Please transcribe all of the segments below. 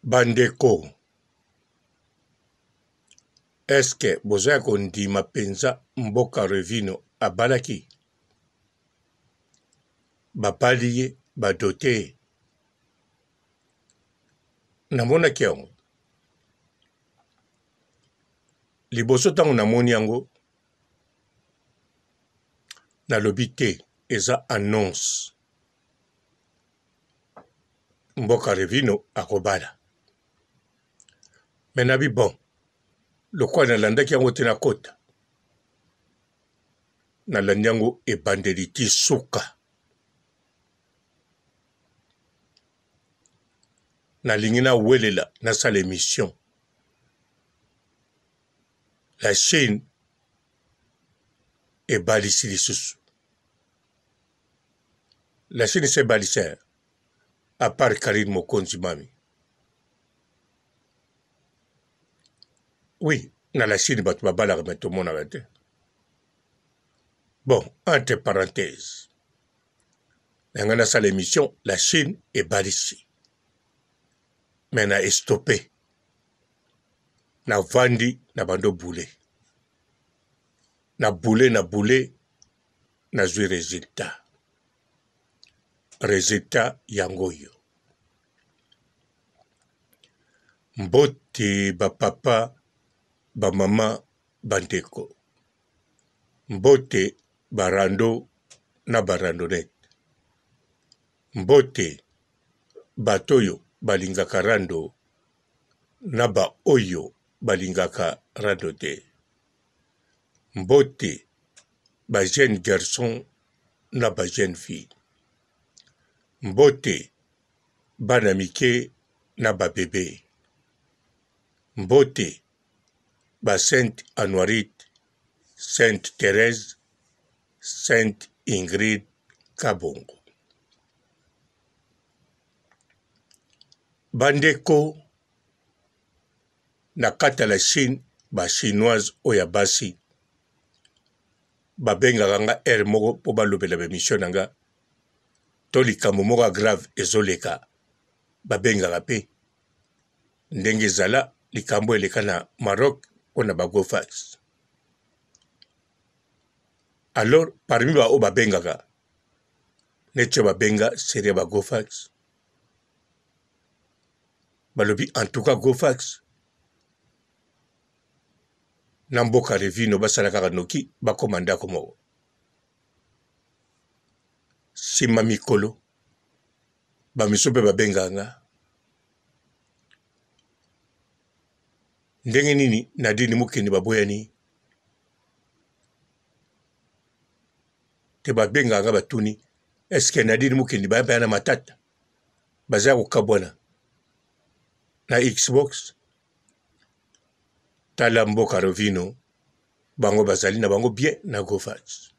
Bandeko, est-ce que boza ya kondima penza mboka Revino abalaki? Babali ye, ba dote ye? Namonaki yango liboso ntango namoni yango nalobi te eza annonce. Mboka Revino akobala. Mais nabi bon, lokola nalandaki yango te nakota. Nalandi yango ebandeli ti suka. Nalingi nawelela nasala emission. La Chine ebalisi lisusu. La Chine se balisa à part Karine Mokonzi mami. Oui, na la Chine bato babalaka mais tomonaka te. Bon, entre parenthèses, na ngai nasala émission la Chine ebalisi mais na estope navandi na bando boule na boule na boule nazwi resultat. Resultat yango oyo. Mbote ba papa, ba mama, ba ndeko. Mbote ba rando na ba randonnette. Mbote bato oyo balingaka rando na ba oyo balingaka rando te. Mbote ba jeune garçon na ba jeune fille. Mbote bana mike na ba bebe. Mbote ba sainte Anuarite, sainte Therèse, sainte Ingrid Kabongo. Bandeko na kati ya la Chine ba chinoise oyo ya basi babengaka nga heure moko mpo balobela ba emission na nga to likambo moko ya grave ezoleka babengaka mpe ndenge ezala likambo eleka na Maroc mpo na ba Gofax. Alors parmi ba oyo babengaka neti oyo babenga serie ya ba Gofax balobi en tout cas Gofax na mboka Revino basala kaka noki bakoma ndako moko. Sima mikolo bamisu mpe babengaka nga ndenge nini Nadine Mukendi baboyani te babengaka nga batuni est ce que Nadine Mukendi baya baya na matata baza ya kokabwana na xbox tala mboka rovino bango bazali na bango bien na gofas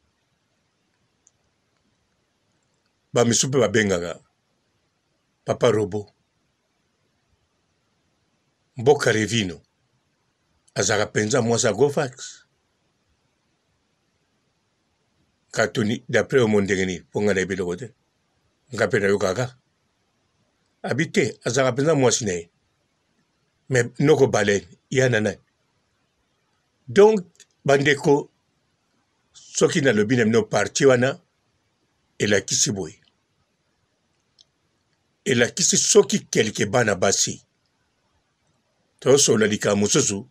bamisu mpe babengaka papa robo mboka revino azalaka mpenza mwasi ya gofax katuni d'après omo ndenge nini mpo ngai nayebi eloko te nga mpe nayokaka kaka abi te azalaka mpenza mwasi na ye me noko baleine ya na nani donc bandeko soki nalobi na bino parti wana elakisi boye elakisi soki kelke bana basi tosolola likambo mosusu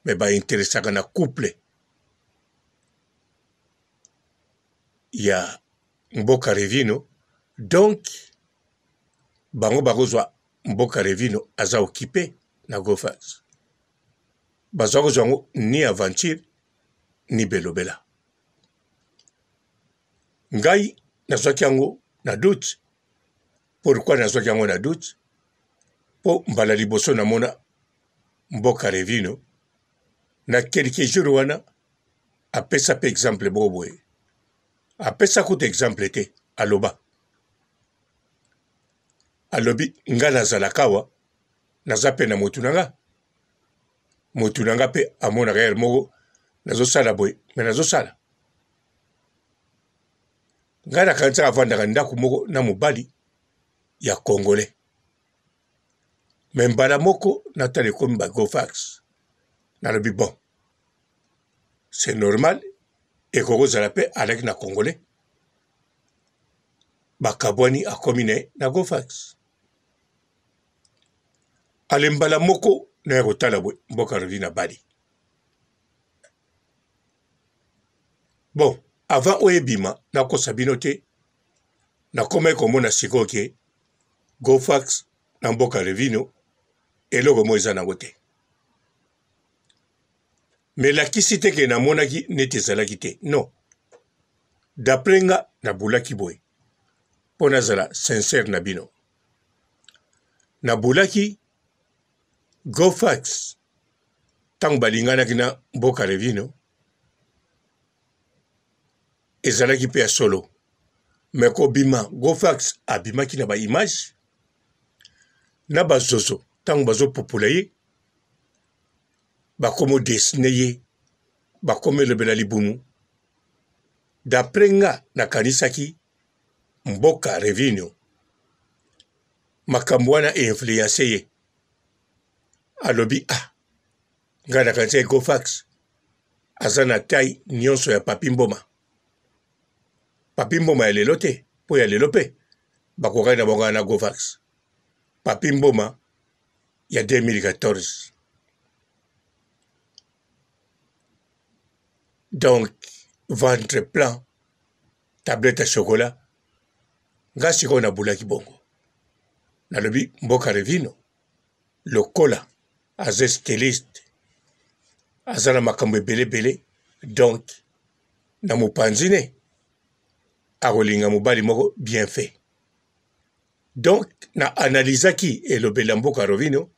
me bainteresaka na couple ya mboka revino donc bango bakozwa mboka revino aza okipe na gofas bazwa kozwa yango ni aventure ni belobela ngai nazwaki yango na doute pourkui nazwaki yango na doute mpo mbala liboso namona mboka revino na quelques jours wana apesa mpe exemple moko boye apesa kutu exemple te aloba alobi nga nazalaka awa naza mpe na motu na nga motu na nga mpe amonaka heure moko nazosala boye me nazosala ngai nakanisaka avandaka ndako moko na mobali ya congolais. Me mbala moko natala ekomi ba Gofax. Nalobi bon, c'est normal, ekoki kozala mpe alaki na Congolais. Bakabwani akomi na ye na Gofax. Ale mbala moko naya kotala boye mboka alobi na bali. Bon, avant oyo ebima nakosa bino te, nakomaki komona sikoyo ke Gofax na mboka Revino eloko moko eza nango te. Mais elakisi te ke namonaki neti ezalaki te. Non. D'après nga nabulaki boye mpo nazala sincère na bino. Nabulaki Gofax ntango balinganaki na mboka Revino ezalaki mpe ya solo me kobima Gofax abimaki na ba image na bazozo ntango bazopupola ye bakomi dessine ye bakomi elobela libumu d'après nga nakanisaki mboka Revino makambo wana e influence ye alobi ah ngai nakanisaki Gofax aza na taille nyonso ya Papi Mboma. Papi Mboma ya lelo te, mpo ya lelo mpe bakokani na bango na Gofax. Papi Mboma ya 2014. Donc ventre plein, tablette ya chocolat. Nga sikoyo nabulaki bongo. Nalobi mboka Revino lokola aza styliste aza na makambo ebele ebele donc na mopanzi ne akolinga mobali moko bien fait donc na analysaki elobeli ya mboka Robino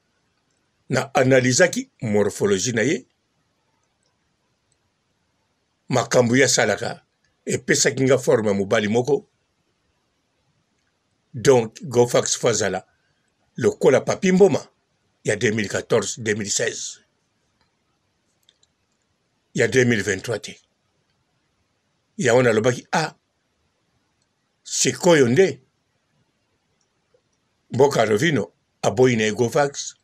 na analysaki morphologie na ye makambo ye asalaka epesaki nga forme ya mobali moko donc Gofax fo azala lokola Papi Mboma ya 2014 2016 ya 2023 te yango nalobaki a ah, sikoyo nde mboka Rovino aboyi na ye Gofax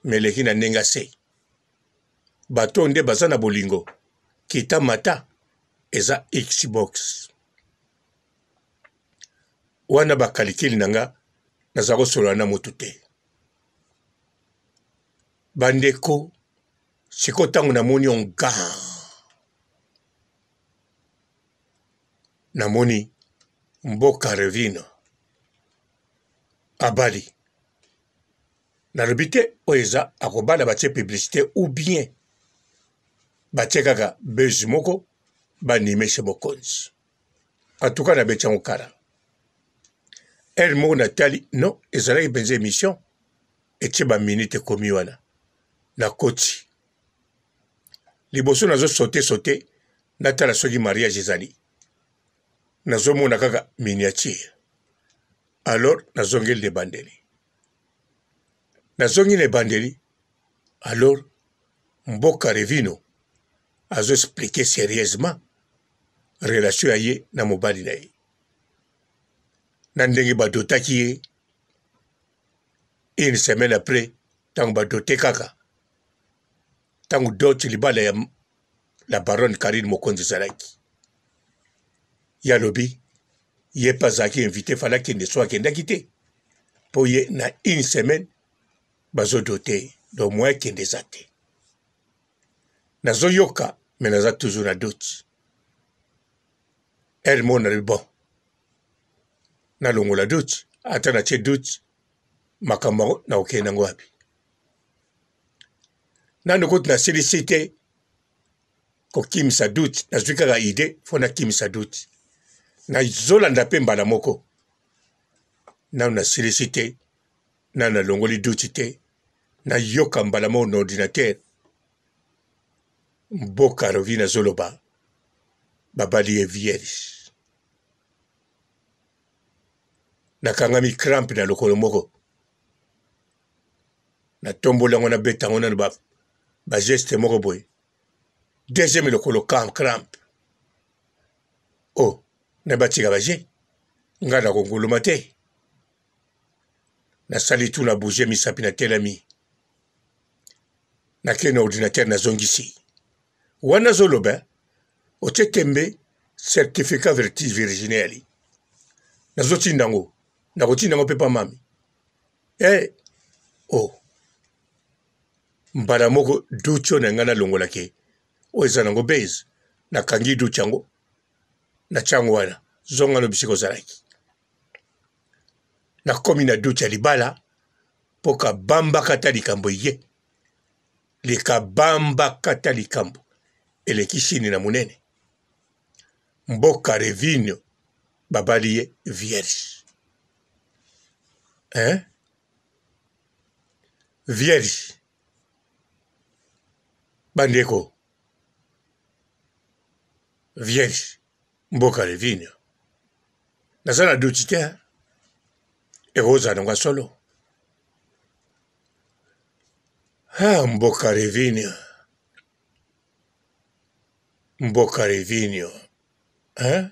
meleki na ndenge ase bato nde baza na bolingo kita mata eza xbox wana ba calcul na nga naza kosolola na mutu te bandeko sikoyo ntango namoni onga namoni mboka revino abali nalobi te oyo eza akobala batie publicité ou bien batie kaka buzz moko banime chez mokonzi en tout cas nabeti yango kala heure moko natali non ezalaki mpenza émission etie baminute ekomi wana nakoti liboso nazo sote sote natala soki mariage ezali nazomona kaka miniature alors nazongeli na ebandeli nazongi na ebandeli alors mboka revino azo expliquer serieusement relation ya ye na mobali na ye na ndenge badotaki ye une semaine après ntango badote kaka ntango dot libala ya la baronne Karine Mokonzi ezalaki ye alobi ye mpe azalaki invité fala akende so akendaki te mpo ye na une semaine bazodote donc moyen akende eza te Nazo yoka mais naza toujours na doute. Heure moko nalobi bon nalongola doute ata natie doute makambo yango nakokende yango wapi? Nanu kutu nasilisi te kokimisa doute, nazwi kaka idee fo nakimisa doute. Nazolanda mpe mbala moko nanu nasilisi te, nanu nalongoli doute te, nayoka mbala moko na ordinateur mboka Rovine azoloba babali ye vierge. Nakangami crampe na lokolo moko, natomboli yango nabeta yango nano ba geste moko boye, deuxième lokolo crampe oh na batika baje ngai nakonguluma te. Nasali tout na bouger misapi na telemi. Nakei na ordinateur nazongisi. Wana azoloba otie tembe certificat vertige virginie ali. Nazotinda yango. Nakotinda yango mpe pa mami. Eh oh. Mbala moko ducho na ngai nalongolaki oyo eza nango base nakangi ducho yango na tiango wana zonga no bisika ozalaki nakomi na duti ya libala mpo kabambaka ata likambo eye likabambaka ata likambo eleki shini na monene mboka revinio babali ye vierge hein? Vierge bandeko vierge mboka revine naza na duti te ekozala nango ya solo ha mboka revine mboka revine hein?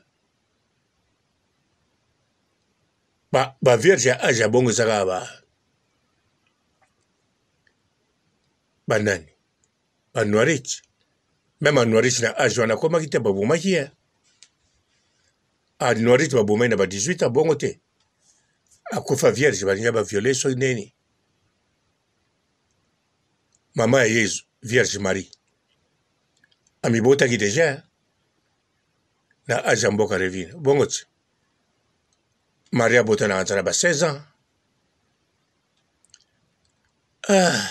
Ba, ba vierge ya age ya bongo eza kaka ba banani ba noirich meme anoirich na age wana akomaki te babomaki ye anoirich babomaki na ba 18 ans bongo te akufa vierge balingi baviole soki nini mama ya yezu vierge marie amibotaki deja na age ya mboka revine bongo ti Marie abota na aza na ba 16 ans. Ah,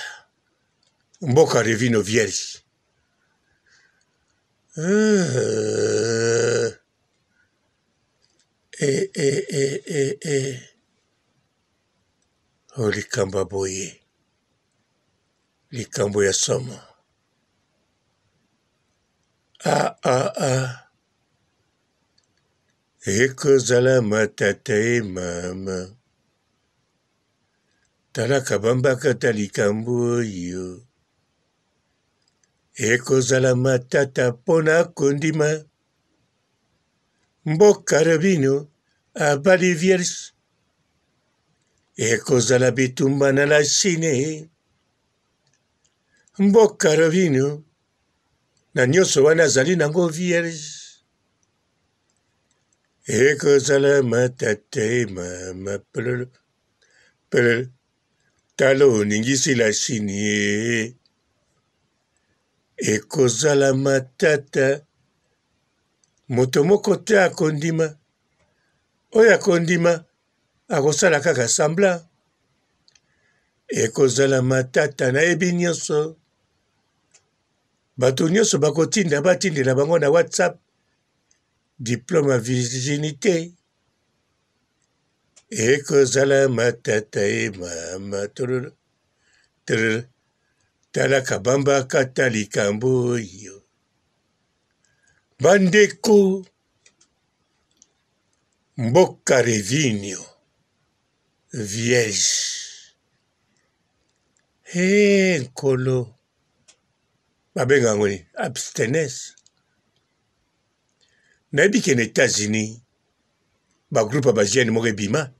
mboka Revino vierge. Ah, eh, eh, eh, eh, eh. Oh, likambo ya boye likambo ya somo ah, ah, ah. Ekozala matata e mama. Tala kabamba kata likambo oyo. Ekozala matata mpo na kondima. Mboka na bino abali vierge. Ekozala bitumba na la Chine. Mboka na bino na nyonso wana azali nango vierge. Ekozala matata e mama pololo pololo tala oningisi la chine ye ekozala matata moto moko te akondima oyo akondima akosala kaka semblant ekozala matata nayebi nyonso bato nyonso bakotinda batindela bango na whatsapp Diplome ya virginite ekozala matata e mama tololo tololo tala kabamba kata likambo oyo bandeko mboka revinio vierge e nkolo babenga yango nini abstinence Nayebi ke na Etats-Unis ba groupe ya ba jeune moko ebima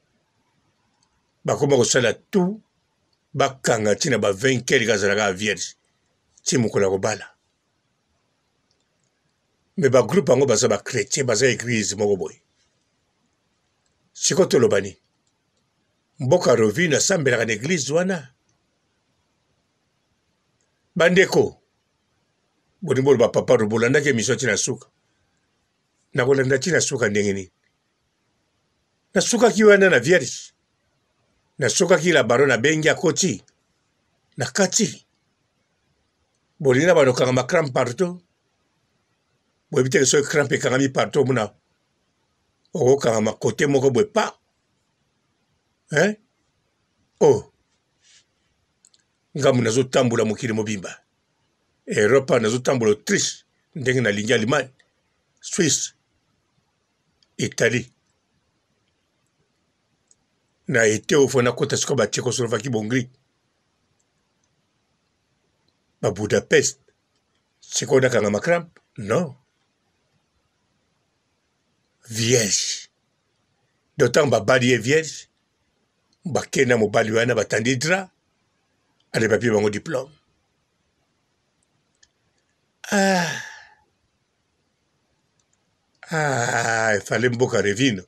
bakoma kosala tout bakanga ntina ba 20 quelque azalaka ya vierge ti mokolo ya kobala me ba groupe yango baza ba chrétien baza eglise moko boye sikoyo toloba nini mboka rovine asambelaka na eglise wana bandeko Boni boloba papa Robo olandaki emission ti na suka. Nakolanda ti na suka ndenge nini? Nasukaki wana na vierge. Nasukaki la baronne abengi akoti. Na kati. Bolingi na bano kangama crampe partout. Boyebi te soki crampe ekangami partout omona okokangama kote moko boye pa. Hein? Oh. Ngambo nazotambola mokili mobimba. Europa nazotambola Autriche ndenge nalingi Allemagne, Suisse, Italie. Na ete oyo fo nakota sikoyo ba Tchécoslovaquie, ba Hongrie, ba Budapest. Sikoyo nakangama crampe? Non. Vierge. Donc ntango babali ye vierge, Bakei na mobali wana batandi drap, ale bapie bango diplome. Ah. Ah, efale mboka revino.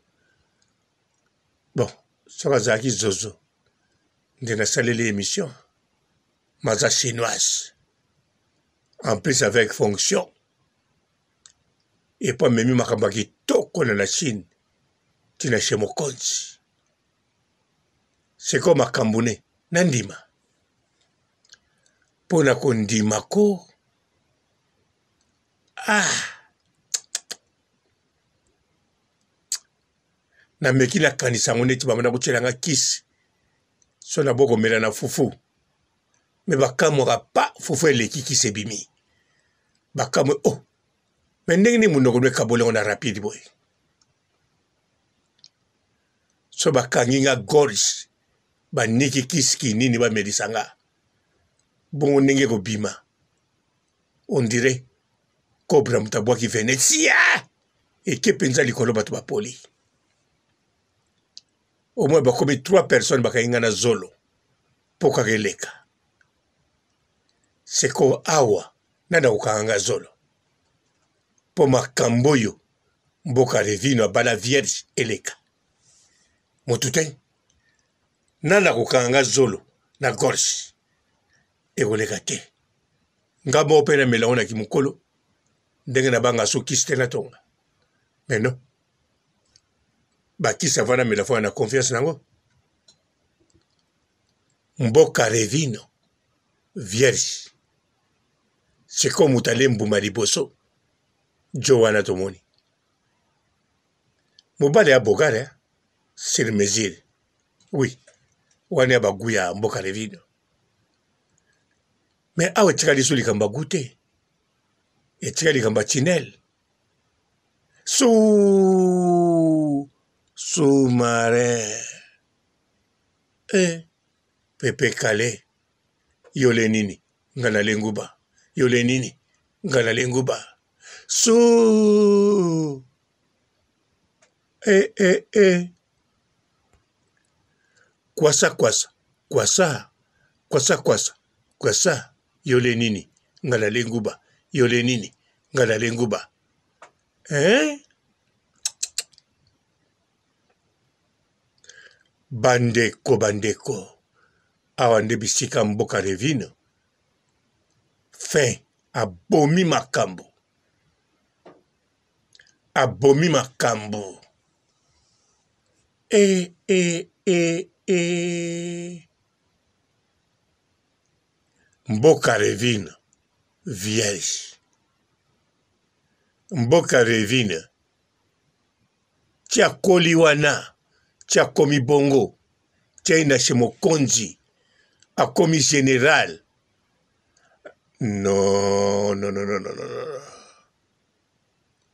Bon, soki azalaki zozo nde nasaleli emission maza chinoise en plus avec fonction epo amemi makambo ya kitoko na la Chine tina chez mokonzi sikoyo makambo ne nandima mpo na kondima ko ah nameki nakanisa yango neti bamana kotyela nga kisi so na bokomela na fufu me bakamwaka pa fufu eleki kisi ebimi bakamwe oh me ndenge nini monoko no ekaboli yango na rapide boye so bakangi nga gorge baniki kisi kinini bamelisa nga bongo ndenge ekobima on dirait cobra moto abwaki venetia eke mpenza likolo bato bapoli au moins bakomi trois personnes bakangi nga na zolo mpo kaka eleka sikoyo awa nani akokanga nga zolo mpo makambo oyo mboka revino abala vierge eleka motu te nani akokanga nga zolo na gorge ekoleka te nga moko mpe namela yango na kimokolo ndenge nabanga so kisi te natonga mais non bakisi avant namela fo na confiance nango mboka revino vierge sikoyo moto ale mbuma liboso jo wana tomoni mobali ya bogare sur mesure oui wana ya bagu ya mboka revino me awa etikali so likambo ya gu te etikali likambo ya tinel sous sous-marin eh pepe kale yole nini nga na lenguba yole nini nga na lenguba sous eh eh eh kwasa kwasa kwasa kwasa kwasa kwasa yole nini nga na lenguba yole nini nga na lenguba eh? Bandeko bandeko awa nde bisika mboka revino fin abomi makambo abomi makambo e e e e mboka revino vierge mboka revino Ti akoli wana, ti akomi bongo, ti aye na chez mokonzi, akomi general. Non, non, non, non, non, non.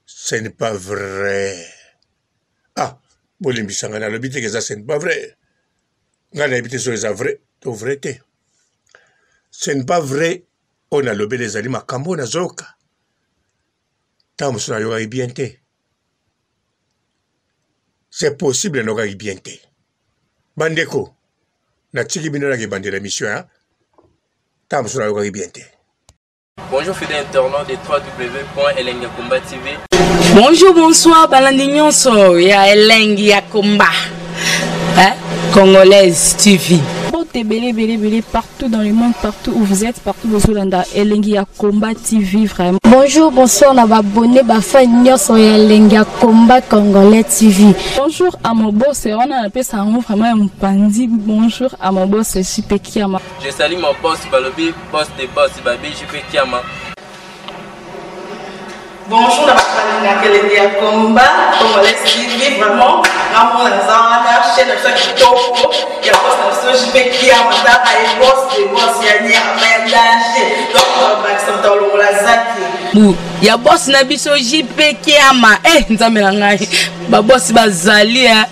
Ce n'est pas vrai. Ah, bolimbisa ngai nalobi te eza ce n'est pas vrai. Ngai nayebi te soki eza vrai to vrai te. Ce n'est pas vrai oyo nalobeli ezali makambo oyo nazoyoka. Ntango mosusu nayokaki bien te. C'est possible nayokaki bien te. Bandeko, natiki bino na kebandela emission ya ntango mosusu nayokaki bien te. Bonjour fidèles internautes de www.elengiyakomba TV. Bonjour, bonsoir, balandi nyonso ya Elengi ya Komba. Hein? Congolaise TV. Mbote ebele ebele ebele partout dans le monde partout où vous êtes partout bozolanda elengi ya combat TV vraiment. Bonjour bonsoir na ba abonné ba fan nyonso ya elengi ya combat congolais TV. Bonjour à mon boss wana napesa yango vraiment ya mopanzi bonjour à mon boss JP Kiama. Je salue mon boss balobi boss de boss babi JP Kiama. Bonjour na bato balingaka elengi ya combat congolais TV vraiment nga mona naza wana chaîne na biso ya kitoko ya boss na biso JP Kiama tala ye boss de boss ya nyama ya danger donc babakisa moto alongola zaki bu ya boss na biso JP Kiama eh nzambe na ngai ba boss bazali eh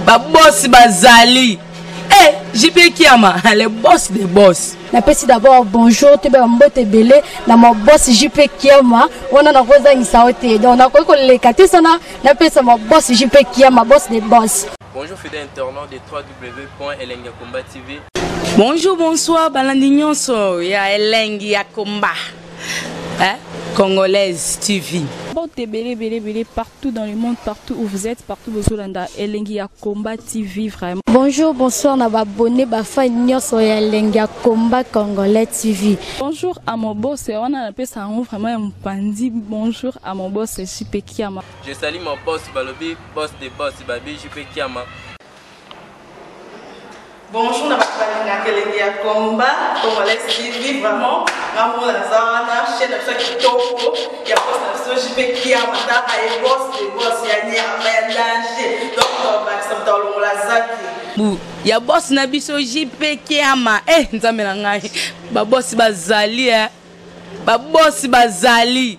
ba boss bazali eh JP Kiama le boss de boss napesi d'abord bonjour toyeba mbote ebele na ma boss jp kiama wana nakozangisa yo te donc nakoki koleka te sana napesa ma boss jp kiama boss de boss. Bonjour fidèles internautes de www.elengiyakomba TV. Bonjour, bonsoir, balandi nyonso ya Elengi ya Komba. Hein? Congolaise TV. Mbote ebele ebele ebele partout dans le monde, partout où vous êtes, partout bozolanda Elengi ya Combat TV vraiment. Bonjour, bonsoir na ba abonné ba fan nyonso ya Elengi ya Combat Congolais TV. Bonjour à mon boss, wana napesa yango vraiment ya mopandi. Bonjour à mon boss JP Kiama. Je salue mon boss balobi, boss de boss babi JP Kiama. Bonjour na bato balingaka Elengi ya Combat Congolais TV, vraiment ngamona naza wana chaîne na biso ya kitoko ya boss na biso JP Kiama, taka ye boss de boss ya nyama ya danger, donc tobakisa moto alongola zaki Bu ya boss na biso JP Kiama. Eh, nzambe na ngai, babosi bazali, eh. Babosi bazali,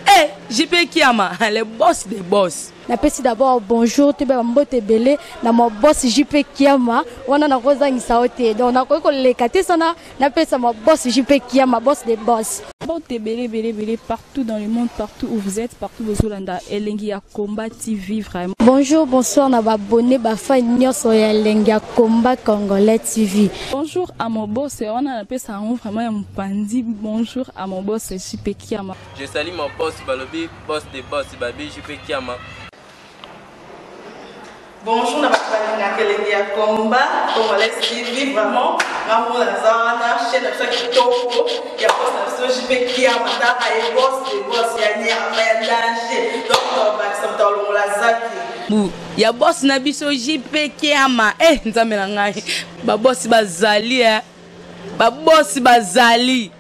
eh, JP Kiama, le boss des boss. Napesi d'abord bonjour, toyeba bambote ebele na ma boss JP Kiama. Wana nakozangisa yo te, donc nakoki koleka te sana napesa ma boss JP Kiama, boss de boss. Mbote ebele ebele ebele partout dans le monde, partout où vous êtes, partout bozolanda Elengi ya Combat TV vraiment. Bonjour, bonsoir na ba abonné ba fan nyonso ya Elengi ya Combat Congolais TV. Bonjour à mon boss, wana napesa yango vraiment ya mopandi. Bonjour à mon boss JP Kiama. Je salue mon boss balobi, boss de boss babi JP Kiama. Bonjour na bato balingaka Elengi ya Combat Congolais TV, vraiment ngamona naza wana chaîne na biso ya kitoko ya boss na biso JP Kiama, taka ye boss de boss ya nyama ya danger, donc tobakisa moto alongola zaki Bu ya boss na biso JP Kiama. Eh, nzambe na ngai, babosi bazali, eh. Babosi bazali,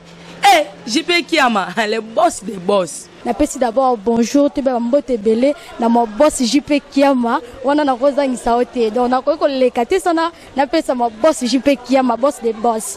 eh, JP Kiama, le boss des boss. Napesi d'abord bonjour, toyeba bambote ebele na ma boss JP Kiama. Wana nakozangisa yo te, donc nakoki koleka te sana napesa ma boss JP Kiama, boss de boss.